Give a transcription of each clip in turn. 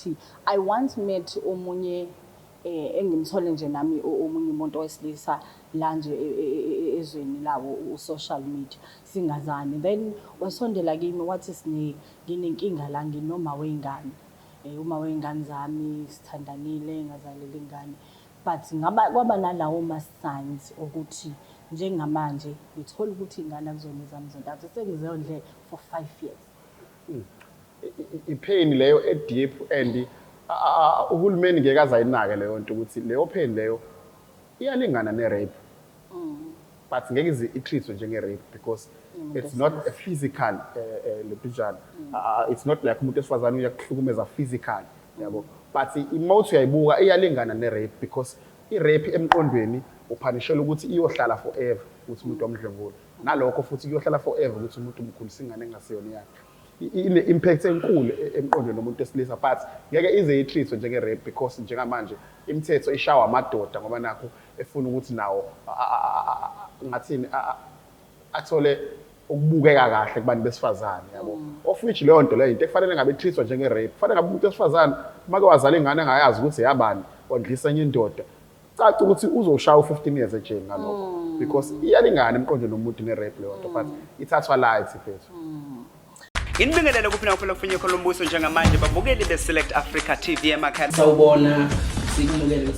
Ukuthi I once met omunye engimthole nje nami omunye umuntu wesilisa la nje ezweni lawo u-social media, singazani. Then wasondela kimi wathi, "Sine, nginenkinga la, nginoma wey'ngane, uma wey'ngane zami sithandanile, ngazalela ingane, but ngaba kwaba nalawo ma-signs ukuthi njengamanje ngithola ukuthi iy'ngane akuzona ezami zontathu, sengizondle for 5 years." I-pain leyo e-deep and uhulumeni ngeke aze ayinake leyo nto, ukuthi leyo pain leyo iyalingana ne-rape, but ngeke ize i-treatwe njenge-rape because it's not a physical lentujana. It's not like umuntu wesifazane uyakuhlukumeza physical, yabo, but uma uthi uyayibuka iyalingana ne-rape because i-rape emqondweni u-punishela ukuthi iyohlala forever ukuthi umuntu wamdlwengula, nalokho futhi kuyohlala forever ukuthi umuntu umkhulisa ingane engasiyona yakhe. Ine-impact enkulu emqondweni womuntu wesilisa, but ngeke ize i-treatwe njenge-rape because njengamanje imithetho ishawa amadoda ngoba nakho efuna ukuthi nawo ngathini athole ukubukeka kahle kubantu besifazane, yabo, of which leyo nto leyo into ekufanele ngabe i-treatwa njenge-rape. Kufanele ngabe umuntu wesifazane make wazala ingane engayazi ukuthi yabani, wondlisa enye indoda, caca ukuthi uzoshaya u-15 years ejele ngalokho because iyalingana emqondweni womuntu ne-rape leyo nto, but ithathwa light mfethu. Nginibingelele kuphi nakuphela kufinye khona umbuso njengamanje, babukeli be-Select Africa TV emakhaya. Sawubona, sikumukele.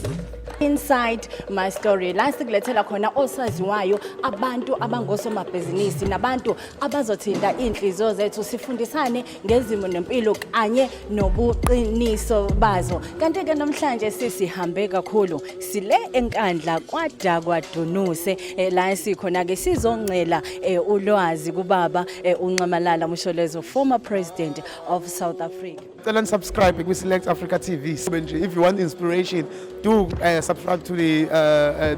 Inside My Story, la sikulethela khona osaziwayo, abantu abangosomabhizinisi nabantu abazothinta iy'nhliziyo zethu, sifundisane ngezimo nempilo kanye nobuqiniso bazo. Kanti-ke namhlanje sisihambe kakhulu, sile eNkandla kwadakwadunuse, la sikhona-ke sizoncela ulwazi kubaba uNxamalala Msholozi, former president of South Africa. Cela ni-subscribe kwi-Select Africa TV. Nje, if you want inspiration, do subscribe to the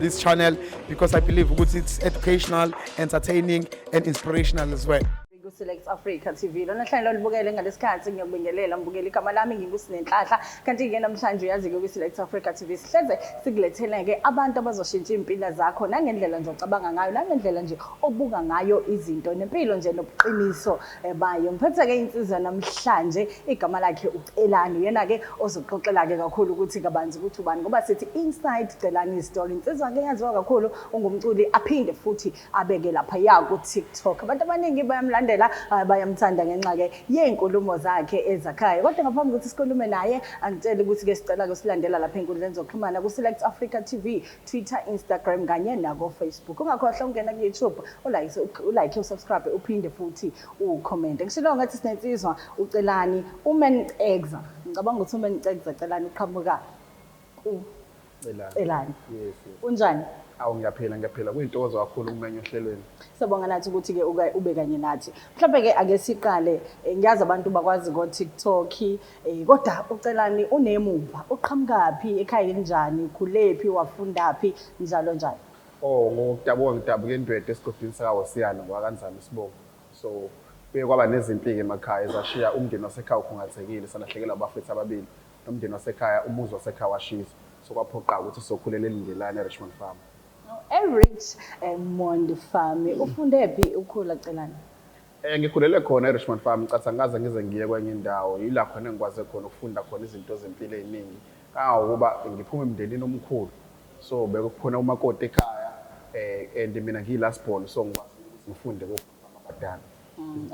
this channel because I believe ukuthi it's educational, entertaining and inspirational as well. Ku-Select Africa TV lona hlelo olibukele ngalesikhathi, ngiyakubingelela mbukeli. Igama lami nginguSinenhlanhla. Kanti-ke namhlanje uyazi-ke kwi-Select Africa TV sihleze sikulethele-ke abantu abazoshintsha iy'mpilo zakho nangendlela nje ocabanga ngayo, nangendlela nje obuka ngayo izinto nempilo nje nobuqiniso bayo. Ngiphethe-ke insizwa namhlanje, igama lakhe uCelani. Uyena-ke ozoxoxela-ke kakhulu ukuthi kabanzi ukuthi ubani, ngoba sithi Inside Celani Story. Insizwa-ke yaziwa kakhulu, ungumculi, aphinde futhi abeke laphaya ku-TikTok. Abantu abaningi bayamlandela, bayamthanda ngenxa-ke yey'nkulumo zakhe ezakhayo. Kodwa ngaphambi kokuthi sikhulume naye, angitshele ukuthi-ke sicela-ke silandela lapha ey'nkundleni zokuxhumana ku-Select Africa TV, Twitter, Instagram kanye nako-Facebook. Ungakhohlwa ukungena ku-YouTube, u-like, u-subscribe, uphinde futhi u-commente. Ngishilo ngathi sinensizwa uCelani uMancegza. Ngicabanga ukuthi uMancegza Celani uqhamuka ku Celani. Celani. Yes. Unjani? Awu, ngiyaphila, ngiyaphila. Kuyintokozo kakhulu ukumenywa ohlelweni. Siyabonga nathi ukuthi-ke ube kanye nathi. Mhlawumbe-ke ake siqale, ngiyazi abantu bakwazi ko-TikTok, kodwa uCelani unemuva, uqhamukaphi, ekhaya elinjani, ukhulephi, wafundaphi, njalo njalo? Oh, ngokudabuka ngidabuka eNdwedwe esigodini sakaHosiyana ngwakanzama isibongo. So kuye kwaba nezimpi-ke emakhaya ezashiya umndeni wasekhaya ukhungathekile, salahlekelwa abafethu ababili. Nomndeni wasekhaya, umuzi wasekhaya washiswa. So kwaphoqa ukuthi sokhulela eLindelani eRichmond Farm. E-Richmond Farm. Ufunde phi ukhula, Celani? Ngikhulele khona eRichmond Farm, cathi angikaze ngize ngiye kwenye indawo. Yila khona engikwaze khona ukufunda khona izinto zempilo ey'ningi. Kangangokuba ngiphuma emndenini omkhulu. So bekukhona umakoti ekhaya and mina ngiyi-last born, so ngikwazi ukuthi ngifunde abadala.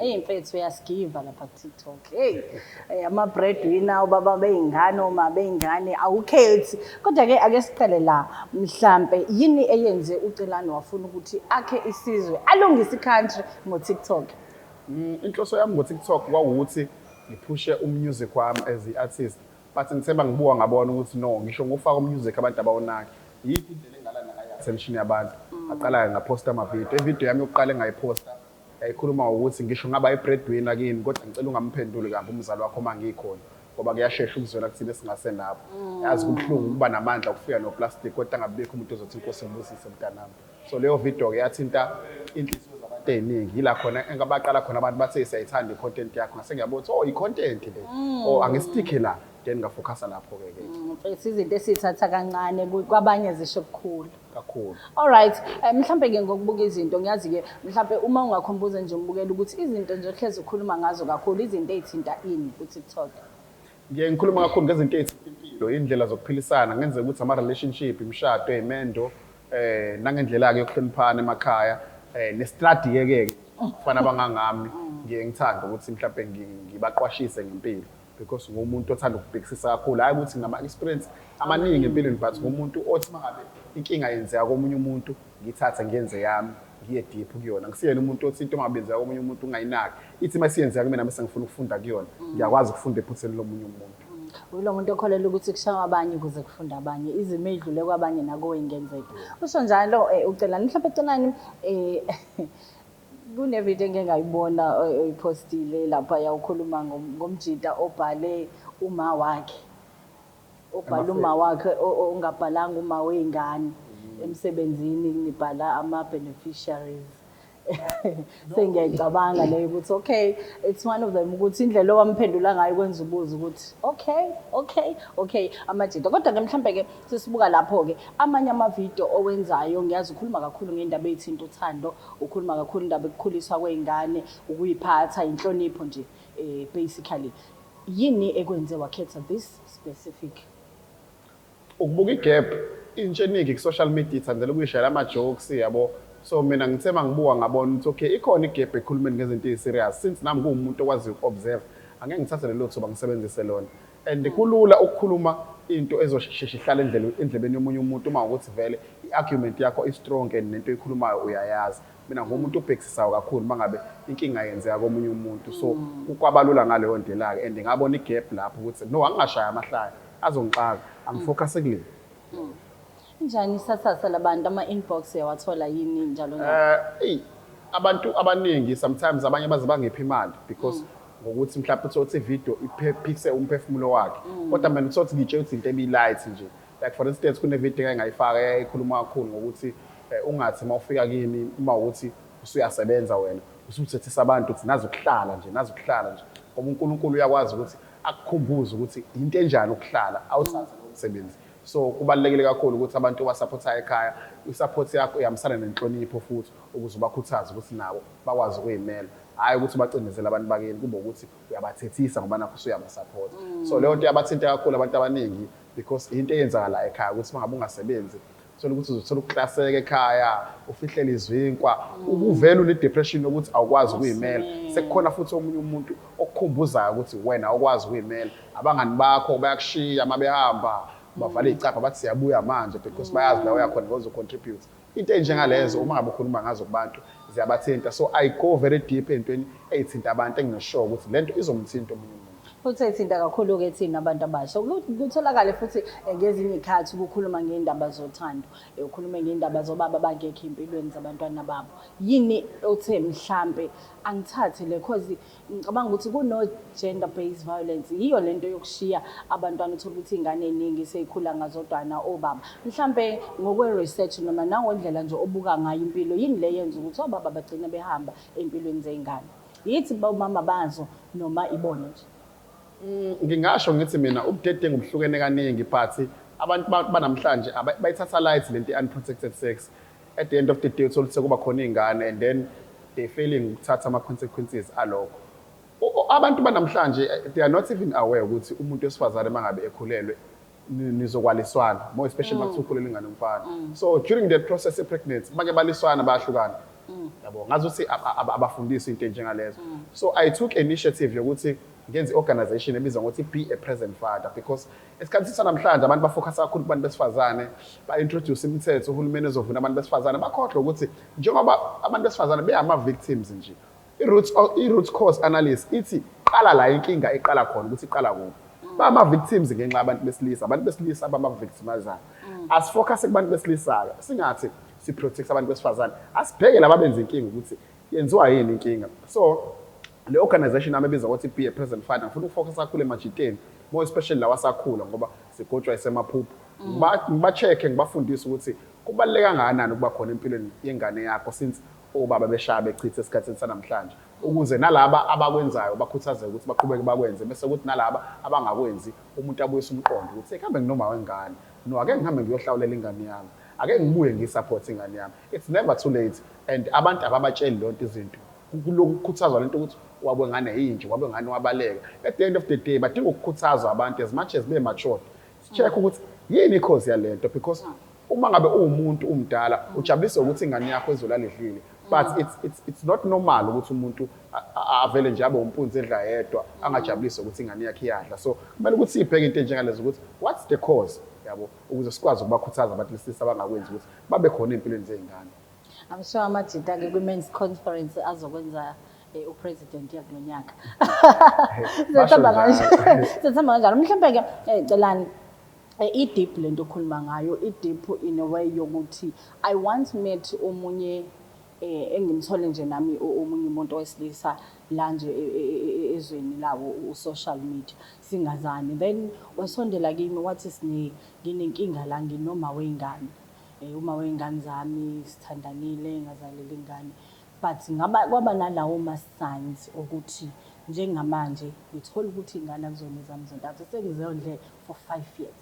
Eyi mfethu, uyasigiva lapha ku-TikTok. Hey, ama-breadwinner, ubaba bey'ngane, oma bey'ngane, awukhethi. Kodwa-ke ake siqale la, mhlampe yini eyenze uCelani wafuna ukuthi akhe isizwe, alungise i-country ngo-TikTok? Inhloso yami ngo-TikTok kwawukuthi ngiphushe u-music wami as i-artist, but ngithemba ngibuka ngabona ukuthi no, ngisho ngofaka u-music abantu abawunaki. Yiphi indlela engalanda ngayo i-attention yabantu? Ngaqala-ke ngaphosta amavidiyo. Ividiyo yami yokuqala engayiphosta yayikhuluma ngokuthi ngisho ngaba i-breadwinner kini, kodwa ngicela ungamphenduli kabi umzali wakho uma ngikhona, ngoba kuyashesha ukuzwela kuthina esingasenabo. Yazi kubuhlungu ukuba namandla okufika no-plastic, kodwa angabikho umuntu ozothi, "Inkosi ngibusise mntanami." So leyo video-ke yathinta inhliziyo zabantu ey'ningi. Yila khona engabaqala khona abantu bathe siyayithanda i-content yakho. Ngase ngiyabona ukuthi oh, i-content le, oh, angi-sticke la, then nga-focusa lapho-ke ke. Mfethu, izinto esiy'thatha kancane kwabanye zisho kukhulu. Kakhulu. Alright, mhlambe ke ngokubuka izinto, ngiyazi ke mhlambe uma ungakhumbuza nje umbukela ukuthi izinto nje ohlezi ukhuluma ngazo kakhulu, izinto ey'thinta ini ku-TikTok. Ngiye ngikhuluma kakhulu ngezinto ey'thinta impilo, iy'ndlela zokuphilisana, kungenzeka ukuthi ama-relationship, imishado, iy'mendo, nangendlela-ke yokuhloniphana emakhaya, nestradi-ke ke kufana abangangami, ngiye ngithande ukuthi mhlampe ngibaqwashise ngempilo because ngumuntu othanda ukubhekisisa kakhulu, hhayi ukuthi nginama-experience amaningi empilweni, but ngumuntu othi uma ngabe inkinga yenzeka komunye umuntu ngiyithathe ngiyenze yami, ngiye deep kuyona. Ngisiyena umuntu othi into uma ngabe yenzeka komunye umuntu ungayinaki, ithi uma isiyenzeka kumina bese ngifuna ukufunda kuyona, ngiyakwazi ukufunda ephutheni lomunye umuntu. Ulo muntu okholelwa ukuthi kushawa abanye ukuze kufunda abanye, izimo ey'dlule kwabanye nakuwe ingenzeka. Usho njalo uCelani, mhlawumbe Celani, kunevidiyo engike ngayibona oyiphostile lapha ukhuluma ngomjita obhale uma wakhe. Obhala uma wakhe ongabhalanga uma wey'ngane emsebenzini, nibhala ama-beneficiaries. Sengiyayicabanga leyo ukuthi okay, it's one of them, ukuthi indlela owamphendula ngayo kwenza ubuze ukuthi okay amajita. Kodwa-ke mhlampe-ke sesibuka lapho-ke amanye amavidiyo owenzayo, ngiyazi ukhuluma kakhulu ngendaba ey'thinta uthando, ukhuluma kakhulu indaba ekukhuliswa kwey'ngane, ukuyiphatha, inhlonipho nje, basically. Yini ekwenze wakhetha this specific? Ukubuka i-gap, intsha eningi ku-social media ithandela ukuyishayela ama-jokes, yabo. So mina ngithe uma ngibuka ngabona ukuthi okay, ikhona i-gap ekhulumeni ngezinto ey'serious. Since nami kuwumuntu okwaziyo uku-observe, angeke ngithathe lelo thuba ngisebenzise lona. And kulula ukukhuluma into ezosheshe ihlale endlebeni yomunye umuntu uma ukuthi vele i-argument yakho i-strong and nento oyikhulumayo uyayazi. Mina ngumuntu obhekisisayo kakhulu uma ngabe inkinga yenzeka komunye umuntu, so kwabalula ngaleyo ndlela-ke, and ngabona i-gap lapho ukuthi no, angingashaya amahlaya azongixaka, angifocuse kule. Njani isasasa labantu, ama-inbox uyawathola yini njalo njalo? Eyi, abantu abaningi sometimes abanye baze bangiphi imali because ngokuthi mhlawumbe uthole ukuthi ividiyo iphephise umphefumulo wakhe, kodwa mina uthole ukuthi ngitshela ukuthi into ebi-light nje. Like for instance, kune-video engake ngayifaka eyayikhuluma kakhulu ngokuthi ungathi uma ufika kimi, uma ukuthi usuyasebenza wena usuthethisa abantu ukuthi nazi ukuhlala nje, nazi ukuhlala nje, ngoba uNkulunkulu uyakwazi ukuthi akukhumbuze ukuthi into enjani ukuhlala, awuthathe lo msebenzi. So kubalulekile kakhulu ukuthi abantu obasaphothayo ekhaya, i-support yakho ihambisane nenhlonipho futhi, ukuze ubakhuthaze ukuthi nabo bakwazi ukuyimela, hhayi ukuthi ubacindezele abantu bakini, kube ukuthi uyabathethisa ngoba nakho usuyabasupport. So leyo nto iyabathinta kakhulu abantu abaningi because into eyenzakala ekhaya ukuthi uma ngabe ungasebenzi, uthola ukuthi uzothola ukuklaseka ekhaya, ufihlele izinkwa, ukuvela une-depression yokuthi awukwazi ukuyimela. Sekukhona futhi omunye umuntu okukhumbuzayo ukuthi wena awukwazi ukuyimela, abangani bakho bayakushiya uma behamba, bavale iy'cabha bathi siyabuya manje because bayazi la uyakhona bazo-contribute. Into ey'njengalezo uma ngabe ukhuluma ngazo kubantu ziyabathinta. So I go very deep ey'ntweni ey'thinta abantu enginesure ukuthi le nto izomthinta omunye umuntu. Futhi ethinta kakhulu-ke thina abantu abasha. Kutholakale futhi ngezinye iy'khathi ukukhuluma ngey'ndaba zothando, ukhulume ngey'ndaba zobaba abangekho ey'mpilweni zabantwana babo. Yini othe mhlampe angithathe le, cause ngicabanga ukuthi kuno-gender based violence, yiyo lento yokushiya abantwana, uthole ukuthi iy'ngane ey'ningi sey'khula ngazodwana obaba. Mhlampe ngokwe-research noma nangendlela nje obuka ngayo impilo, yini le yenza ukuthi obaba bagcine behamba ey'mpilweni zey'ngane? Yithi bomama bazo noma ibona nje? Ngingasho ngithi mina ubudedengu buhlukene kaningi, but abantu banamhlanje bayithatha light lento i-unprotected sex. At the end of the day uthola ukuthi sekuba khona iy'ngane and then they failing ukuthatha ama-consequences alokho. Abantu banamhlanje, they are not even aware ukuthi umuntu wesifazane uma ngabe ekhulelwe nizokwaliswana, more especially uma kuthiwa ukhulelwe ingane yomfana. So during that process ye-pregnancy bake baliswana, bayahlukana, yabo, ngazi ukuthi abafundisi into enjengalezo. So I took initiative yokuthi ngenze i-organization ebizwa ngokuthi Be a Present Father, because esikhathini sanamhlanje abantu bafocus kakhulu kubantu besifazane, ba-introduce imithetho uhulumeni ezovuna abantu besifazane, bakhohlwe ukuthi njengoba abantu besifazane beyama-victims nje, i-root cause analysis ithi qala la inkinga iqala khona, ukuthi iqala kuphi. Bama-victims ngenxa yabantu besilisa, abantu besilisa bama-victimizayo. Asifocus kubantu besilisa-ke, singathi si-protect abantu besifazane, asibheke laba benza inkinga ukuthi yenziwa yini inkinga. So le organization yami ebizwa ngokuthi Be a Present Father, ngifuna ukufocus kakhulu emajiteni, more especially lawa asakhula, ngoba sigotshwa isemaphupho. Ngiba-check-e, ngibafundise ukuthi kubaluleke kangakanani ukuba khona empilweni yengane yakho, since obaba beshaya bechitha esikhathini sanamhlanje, ukuze nalaba abakwenzayo bakhuthazeke ukuthi baqhubeke bakwenze, bese kuthi nalaba abangakwenzi umuntu abuyise umqondo ukuthi kuhambe nginoma wengane, no, ake ngihambe ngiyohlawulela ingane yami, ake ngibuye ngiyisupport ingane yami. It's never too late, and abantu ababatsheli lonto izinto. Kulokhu kukhuthazwa lento ukuthi wabe ngane yinje, wabe ngane wabaleka. At the end of the day badinga ukukhuthazwa abantu as much as be-matured, check ukuthi yini i-cause yalento, because uma ngabe uwumuntu umdala ujabulise ukuthi ingane yakho izolala idlile, but it's not normal ukuthi umuntu avele nje abe umpunzi edla yedwa, angajabulisi ukuthi ingane yakhe iyadla. So kumele ukuthi siyibheke into enjengalezo ukuthi what's the cause, yabo, ukuze sikwazi ukubakhuthaza abantu besilisa abangakwenzi ukuthi babe khona ey'mpilweni zey'ngane. I'm sure amajita-ke kwi-men's conference azokwenza upresident yakulo nyaka. Basho Sethemba njalo. kanje. Sethemba kanjalo. Mhlawumbe-ke Celani, i-deep lento okhuluma ngayo, i-deep in a way yokuthi I once met omunye engimthole nje nami omunye umuntu wesilisa la nje ezweni lawo u-social media, singazani, then wasondela kimi wathi sine nginenkinga la, nginoma wey'ngane, uma wey'ngane zami sithandanile, ngazalela ingane, but ngaba kwaba nalawo ma-signs ukuthi njengamanje ngithola ukuthi iy'ngane akuzona ezami zontathu, sengizondle for 5 years.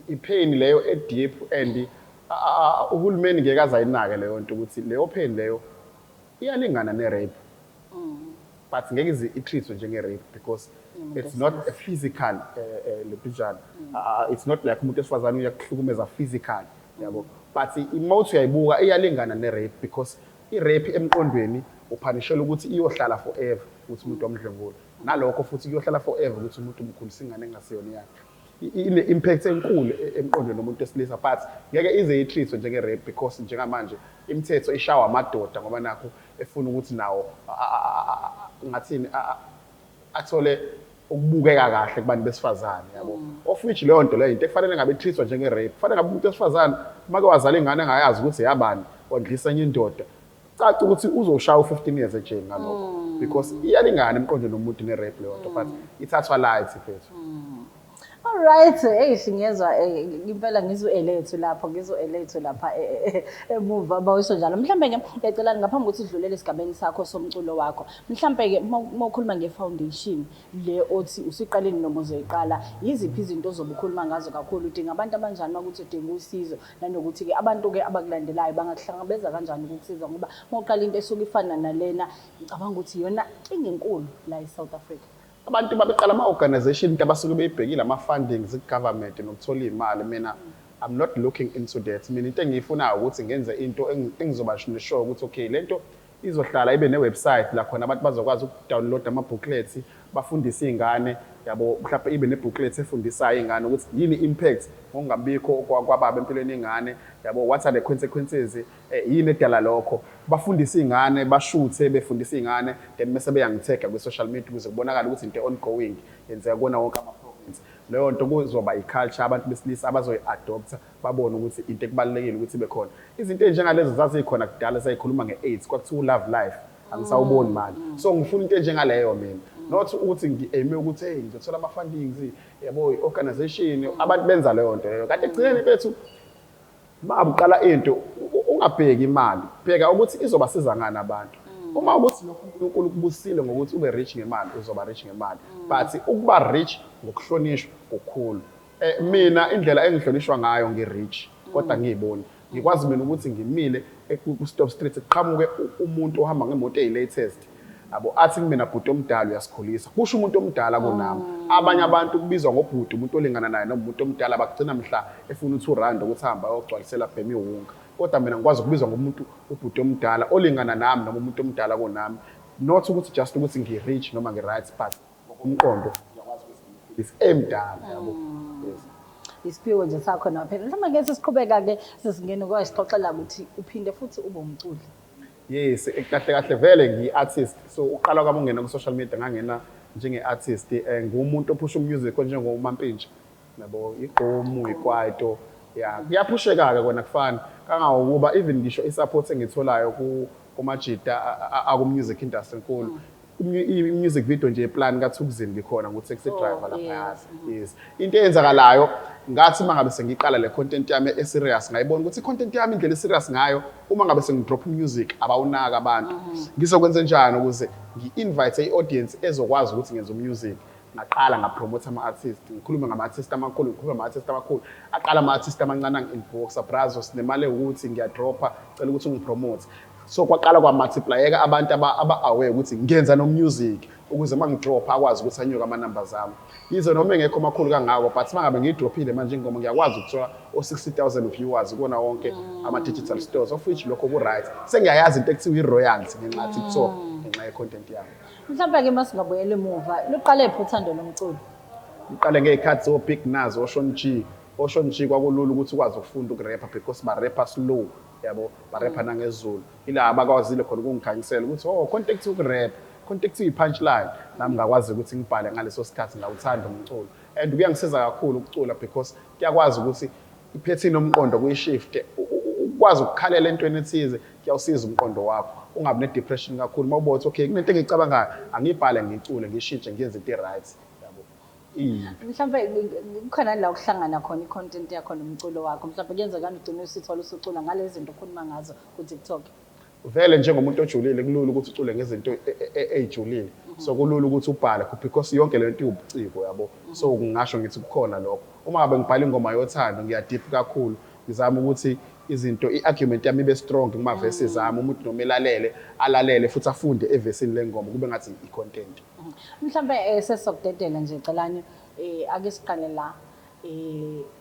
I-pain leyo e-deep and uhulumeni ngeke aze ayinake leyo nto ukuthi leyo pain leyo iyalingana ne-rape, but ngeke ize i-treatwe njenge-rape because it's not a physical lempijana. It's not like umuntu wesifazane uyakuhlukumeza physical, yabo, but uma uthi uyayibuka iyalingana ne-rape, because i-rape emqondweni u-punishela ukuthi iyohlala forever ukuthi umuntu wamdlwengula, nalokho futhi kuyohlala forever ukuthi umuntu umkhulisa ingane engasiyona yakhe. Ine-impact enkulu emqondweni womuntu wesilisa, but ngeke ize i-treatwe njenge-rape because njengamanje imithetho ishawa amadoda ngoba nakho efuna ukuthi nawo ngathini athole ukubukeka kahle kubantu besifazane, yabo, of which leyo nto leyo into ekufanele ngabe i-treatwa njenge-rape. Kufanele ngabe umuntu wesifazane make wazala ingane angayazi ukuthi yabani, wondlisa enye indoda, caca ukuthi uzoshaya u-15 years ejele ngalokho, because iyalingana emqondweni womuntu ne-rape leyo nto, but ithathwa light mfethu. Alright, eish, ngiyezwa impela ngizwe elethu lapho, ngizwe elethu lapha emuva bawusho njalo. Mhlambe ke ngiyacela ngaphambi kokuthi sidlulele esigabeni sakho somculo wakho. Mhlambe ke uma ukhuluma nge-foundation le othi usuqalile noma uzoyiqala, yiziphi izinto ozobe ukhuluma ngazo kakhulu? Udinga abantu abanjani makuthi udinga usizo, nanokuthi ke abantu ke abakulandelayo bangakuhlangabeza kanjani ukukusiza, ngoba uma uqala into esuke ifana nalena, ngicabanga ukuthi iyona inkinga enkulu la e-South Africa. Abantu babeqala ama-organization, into abasuke beyibhekile ama-fundings ku-government nokuthola iy'mali. Mina I'm not looking into that. Mina into engiyifunayo ukuthi ngenze into engizoba sure ukuthi okay, le nto izohlala ibe ne-website la khona abantu bazokwazi uku-download ama-booklets, bafundise iy'ngane, yabo. Mhlawumbe ibe ne-booklet efundisayo iy'ngane ukuthi yini i-impact ngokungabikho kwababa empilweni yengane, yabo, what are the consequences, yini edala lokho. Bafundise iy'ngane, bashuthe befundise iy'ngane, then bese beyangi-tag-a kwi-social media ukuze kubonakale ukuthi into ongoing yenzeka kuwona wonke ama-province. Leyo nto kuzoba i-culture abantu besilisa abazoyi-adopta, babone ukuthi into ekubalulekile ukuthi ibe khona. Izinto ey'njengalezo zazikhona kudala, sayikhuluma nge-AIDS, kwakuthiwa u-love life angisawuboni manje. So ngifuna into enjengaleyo mina, not ukuthi ngi-aime ukuthi hey, ngizothola ama-fundings, yabo, i-organization. Abantu benza leyo nto leyo, kanti ekugcineni bethu uma uqala into ungabheki imali, bheka ukuthi izobasiza ngani abantu. Uma ukuthi lokhu uNkulunkulu kubusile ngokuthi ube rich ngemali, uzoba rich ngemali, but ukuba rich ngokuhlonishwa kukhulu. Mina indlela engihlonishwa ngayo, ngi-rich kodwa ngiyiboni, ngikwazi mina ukuthi ngimile ku-stop street, kuqhamuke umuntu ohamba ngemoto eyi-latest, yabo, athi kumina, "Bhuti omdala, uyasikhulisa." Kusho umuntu omdala kunami. Abanye abantu kubizwa ngobhuti umuntu olingana naye noma umuntu omdala, bagcina mhla efuna u-R2 ukuthi ahambe ayogcwalisela bhema iwunga, kodwa mina ngikwazi ukubizwa ngomuntu ubhuti omdala olingana nami noma umuntu omdala kunami, not ukuthi just ukuthi ngi-rich noma ngi-right, but ngokomqondo ngiyakwazi ukuthi ngimkhulise emdala, yabo, yes. Isiphiwo nje sakho naphela. Mhlawumbe ngeke sesiqhubeka-ke sesingene kwasixoxela ukuthi uphinde futhi ube umculi. Yes, kahle kahle vele ngiyi-artist. So uqala kwami ungena ku-social media ngangena njenge-artist, ngumuntu ophusha umusic onjengoMampintsha, yabo, igqomu, ikwaito, ya, kuyaphusheka-ke kona kufana kangangokuba even ngisho i-support engiyitholayo kumajita aku-music industry enkulu. I-music video nje plan kaThukzin ngikhona ngu-taxi driver laphaya. Yes, into eyenzakalayo ngathi uma ngabe sengiqala le content yami e-serious, ngayibona ukuthi i-content yami indlela e-serious ngayo, uma ngabe sengi-drop music abawunaka abantu. Ngizokwenza njani ukuze ngi-invite i-audience ezokwazi ukuthi ngenze music? Ngaqala nga-promote ama-artist, ngikhulume ngama-artist amakhulu, ngikhulume ngama-artist amakhulu. Aqala ama-artist amancane angi-inboxa, "Brazo, sinemali ewukuthi ngiyadropha, cela ukuthi ungi-promote." So kwaqala kwa-multiplyeka abantu aba-aware ukuthi ngenza no-music, ukuze uma ngidropha akwazi ukuthi anyuke ama-numbers ami, yize noma engekho makhulu kangako, but uma ngabe ngiyidrophile manje ingoma, ngiyakwazi ukuthola o-60 000 viewers kuwona wonke ama-digital stores, of which lokho ku-right. Sengiyayazi into ekuthiwa i-royalty ngenxa ya-TikTok, ngenxa ye-content yami. Mhlawumbe-ke uma singabuyela emuva, luqale phi uthando lomculo? Ngiqale ngey'khathi zo-Big Nuz, oShawn G. OShawn G kwakulula ukuthi ukwazi ukufunda ukurepha because barepha slow, yabo, barepha nangezulu. Ila abakwazile khona ukungikhanyisela ukuthi, oh, khona into ekuthiwa ukurepha, khona into ekuthiwa i-punchline. Nami ngakwazi ukuthi ngibhale ngaleso sikhathi. Ngawuthanda umculo and kuyangisiza kakhulu ukucula because kuyakwazi ukuthi iphethini yomqondo kuyishifte, ukwazi ukukhalela entweni ethize. Kuyawusiza umqondo wakho ungabi ne-depression kakhulu. Uma ubona ukuthi, okay, kunento engiyicabangayo, angiyibhale, ngiyicule, ngiyishintshe, ngiyenze into e-right, yabo. Iye. Mhlawumbe kukhona la ukuhlangana khona i-content yakho nomculo wakho. Mhlawumbe kuyenzeka ugcine usithola usucula ngalezi zinto okhuluma ngazo ku-TikTok? Vele njengomuntu ojulile, kulula ukuthi ucule ngezinto ey'julile. So kulula ukuthi ubhale because yonke le nto iwubuciko, yabo. So ngingasho ngithi kukhona lokho. Uma ngabe ngibhala ingoma yothando, ngiya-deep kakhulu, ngizama ukuthi izinto, i-argument yami ibe strong kuma-verses ami. Umuntu noma elalele, alalele futhi afunde evesini lengoma, kube ngathi i-content. Mhlawumbe sesizokudedela nje, Celani, ake siqale la.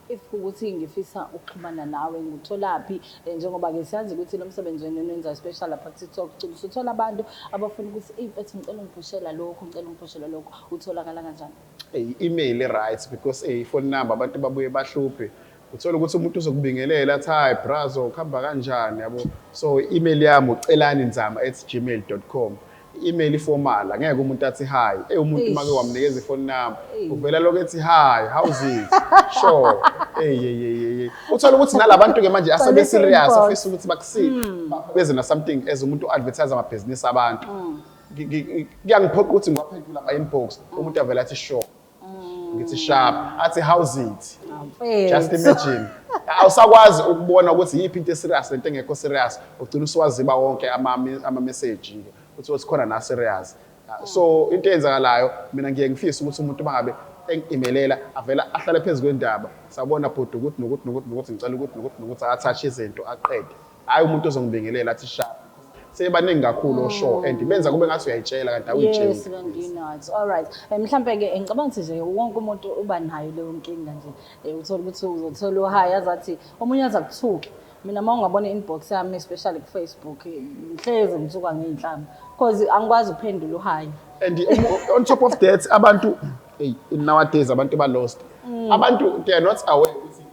If ukuthi ngifisa ukuxhumana nawe, ngikutholaphi? Njengoba-ke siyazi ukuthi lo msebenzi wenu eniwenzayo, especially lapha ku-TikTok, ugcina usuthola abantu abafuna ukuthi, eyi mfethu, ngicela ungiphushela lokhu, ngicela ungiphushela lokhu. Utholakala kanjani? I-email i-right because i-phone number abantu babuye bahluphe. Uthola ukuthi umuntu uzokubingelela athi, "Hi brazo, kuhamba kanjani?" yabo. So i-email yami ucelaninzama@gmail.com. I-email i-formal, angeke umuntu athi hi. Umuntu make wamnikeza i-phone number, uvela lokhu ethi, "Hi, how's it?" Sure. Hey, hey, hey, hey. Uthola ukuthi nalabantu ke manje asabe serious, inbox. Afisa ukuthi bakusize, beze na something as umuntu advertise amabhizinisi abantu. Kuyangiphoqa ukuthi ngiwaphendule ama-inbox. Umuntu avela athi sure, ngithi sharp, athi how's it. Just imagine, awusakwazi ukubona ukuthi yiphi into eserious lento engekho serious. Ugcina usuwaziba wonke ama-message ke uthi sikhona na serious. So into eyenzakalayo, mina ngiye ngifise ukuthi umuntu mangabe engi-emailela avela ahlale phezu kwendaba. Sawubona bhuti, ukuthi nokuthi nokuthi nokuthi, ngicela ukuthi nokuthi nokuthi, athathe izinto aqede. Hhayi umuntu ozongibingelela athi sharp. Sebaningi kakhulu osho and benza kube ngathi uyayitshela kanti awuyitsheli. Yes, kanti not. All right. Mhlambe ke ngicabanga ukuthi nje wonke umuntu uba nayo leyo nkinga nje. Uthola ukuthi uzothola uhi azathi omunye aza kuthuke. Mina uma ungabona i-inbox yami, especially ku Facebook, ngihlezi ngithuka ngey'nhlamba because angikwazi ukuphendula uhi. And on top of that, abantu, hey, in nowadays abantu ba lost. Abantu, they are not aware ukuthi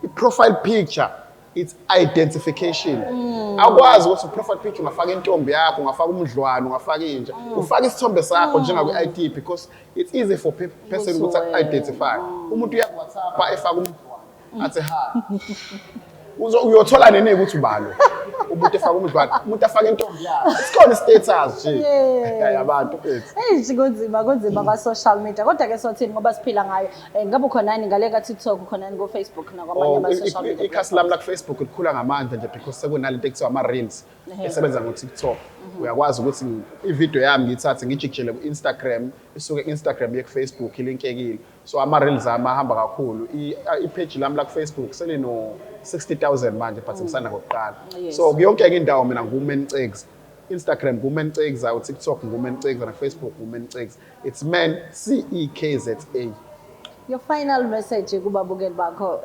i-profile picture, it's identification. Akwazi ukuthi profile picture ungafaka intombi yakho, ungafaka umdlwane, ungafaka inja, ufaka isithombe sakho njengakwi-ID because it's easy for person ukuthi Ukuthi identify. Umuntu uya ku-WhatsApp efaka umdlwane, athi hi. Uyothola nini ukuthi ubalo umuntu efaka umdlwane, umuntu afake intombi yakhe? Sikhona i-status nje yabantu mfethu. Eish, kunzima, kunzima kwa-social media, kodwa-ke sothini ngoba siphila ngayo. Ngabe ukhonani ngale ka-TikTok, ukhonani ko-Facebook nakwamanye Oh, ama-social media ikhasi lami la-Facebook likhula ngamandla nje because sekunalento ekuthiwa ama-reels esebenza ngo-TikTok. Uyakwazi ukuthi ividiyo yami ngiyithathe, ngijikijele ku-Instagram, isuke ku-Instagram iye ku-Facebook, ilinkekile. So ama-reels ami ahamba kakhulu. I-page lami la-Facebook selino-60 000 manje, but ngisanda ngokuqala. So kuyonke-ke indawo mina ngu-Man Cekza. Instagram nguMan Cekza, uTikTok nguMan Cekza, na-Facebook nguMan Cekza. It's Man C E K Z A. Your final message kubabukeli bakho,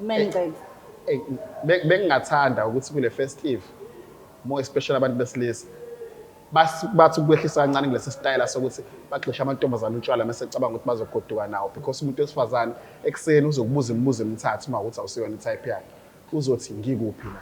Man Cekza. Ey, bengingathanda ukuthi kule festive, more especially abantu besilisa, bathi ukwehlisa kancane kulesi style sokuthi bagxisha amantombazane utshwala mase ecabanga ukuthi bazogoduka nawo, because umuntu wesifazane ekuseni uzokubuza imibuzo emithathu uma ukuthi awusiyona i-type yakhe. Uzothi, "Ngikuphi la?"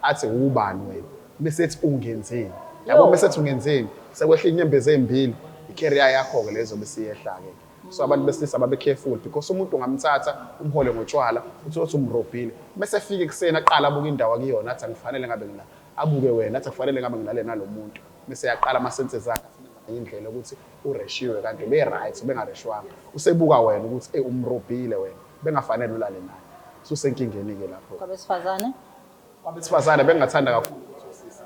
Athi, "Ubani wena?" Bese ethi, "Ungenzeni?" Yabo, bese ethi, "Ungenzeni?" Sekwehla inyembezi ey'mbili, i-career yakho-ke lezo besiyehla-ke. So abantu besilisa babe careful because umuntu ungamthatha umhole ngotshwala, uthi uthi umrobhile, bese efika ekuseni aqala abuke indawo akuyona, athi, "Angifanele ngabe ngila." Abuke wena, athi, "Akufanele ngabe nginale nalo muntu." Bese yaqala ama-senses akhe asebenza ngenye indlela ukuthi ureshiwe, kanti ube-right, ubengareshiwanga. Usebuka wena ukuthi, ey, umrobhile wena, bengafanele ulale naye. Ususenkingeni-ke lapho. Kwabesifazane? Kwabesifazane, bengingathanda kakhulu ukuthi osisi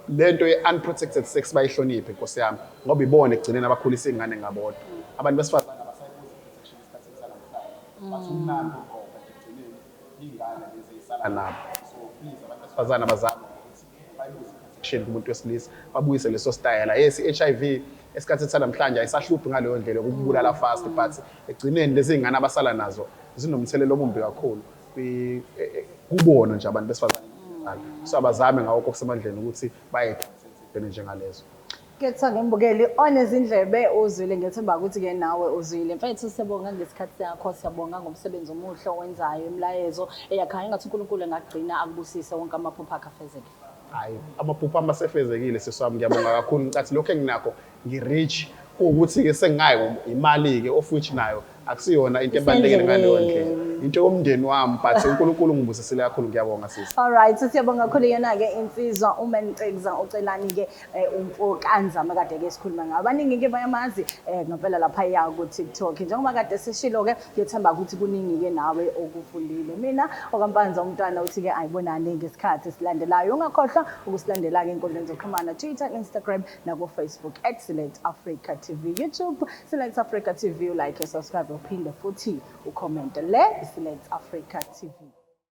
lento ye-unprotected sex bayihloniphe, nkosi yami, ngoba ibona ekugcineni abakhulisa iy'ngane ngabodwa. Abantu besifazane abasayibuzi i-protection esikhathini sanamhlanje. Bathi umnandi ugqoka, ekugcineni Iy'ngane lezi ey'sala nabo. So please, abantu besifazane abazame ukuthi bayibuze i-protection kumuntu wesilisa, babuyise leso stayela. Yes, i-HIV esikhathini sanamhlanje ayisahluphi ngaleyo ndlela yokukubulala fast, but ekugcineni lezi y'ngane abasala nazo zinomthelela omumbi kakhulu kubona nje abantu besifazane. So abazame ngawo okusemandleni ukuthi baye-protect njengalezo. Ketha-ke mbukeli onezindlebe uzwile, ngethemba ukuthi-ke nawe uzwile. Mfethu, siyabonga ngesikhathi sakho, siyabonga ngomsebenzi omuhle owenzayo, imilayezo eyakhaya. Engathi uNkulunkulu engakugcina, akubusise, wonke amaphupho akho afezeke. Hhayi, amaphupho ami asefezekile, sisi wami. Ngiyabonga kakhulu. Ngicathi lokhu enginakho, ngi-rich, kuwukuthi-ke sengingayo imali-ke, of which nayo akusiyona into ebalulekile ngaleyo ndlela, into yomndeni wami, but uNkulunkulu ngibusisile kakhulu. Ngiyabonga, sisi. Alright, siyabonga kakhulu. Yena-ke insizwa uMancekza uCelani-ke umfokaNzama kade-ke sikhuluma ngayo. Abaningi-ke bayamazi ngempela laphaya ku-TikTok. Njengoba kade sishilo-ke, ngiyethemba ukuthi kuningi-ke nawe okufundile. Mina okaMpanza umntwana uthi-ke ayibonane ngesikhathi esilandelayo. Ungakhohlwa ukusilandela-ke ey'nkundleni zokuxhumana, Twitter, Instagram naku-Facebook @SelectAfrica TV, YouTube Select Africa TV. U-like, subscribe, uphinde futhi u-comment. Le Select Africa TV.